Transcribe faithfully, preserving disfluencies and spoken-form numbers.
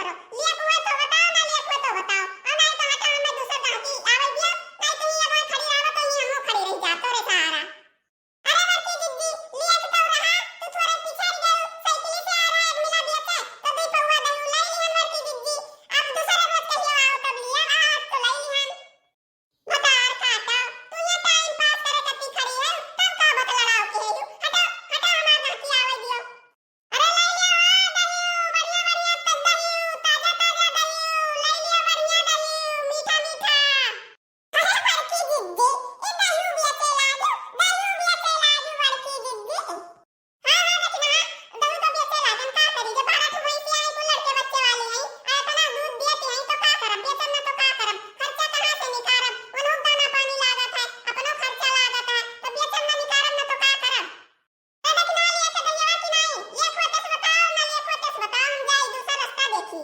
लेक हुआ तो बताओ, ना लेक हुआ तो बताओ। और नहीं तो हटा, हमें दूसर गाहकी आवे दियो, नहीं तो ये अगर खड़ी रहो तो ये हमहू खड़ी रह जा तोरे सहारा। अरे बड़की जिज्जी, लेक तो रहा, तू थोड़े पिछड़ गयो, साइकिल से आ रहा है एक मिला बेचे, तो दुई पौवा दही ले लिहन बड़की जिज्जी। अब दूसरे रोज कहियो आओ तब लिया, आज तो ले लिहन। भतार काटा, तू ये टाइम पास करे कत्ती खड़ी है, तब का बत लड़ाओ के हेलू? हटा, हटा हमार गाहकी आवे दियो। अरे ले लियो, आ, दहियो, बढ़िया, बढ़िया, त-, दहियो, ताजा, ताजा दहियो, ले लियो, बढ़िया दहियो, मीठा, मीठा। अरे बड़की जिज्जी, ई दहियो बेचे लागू, दहियो बेचे लागू बड़की जिज्जी। हाँ, हाँ, देखी ना, दहियो तो बेचे लागन, का करी, जे बारह ठो भैंसी आई, कुल लड़के बच्चे वाले आई, आ इतना दूध देते आई, तो का करब, बेचब ना तो का करब, खर्चा कहाँ से निकारब, उन्हों दाना पानी लागत है, अपनो खर्चा लागत है, तो बेचब ना निकारब ना तो का करब। ए, देखी ना, लिया के दहिया कि नहीं? लेक होते से बताओ, ना लेक होते से बताओ, हम जाई दूसरा रास्ता देखी।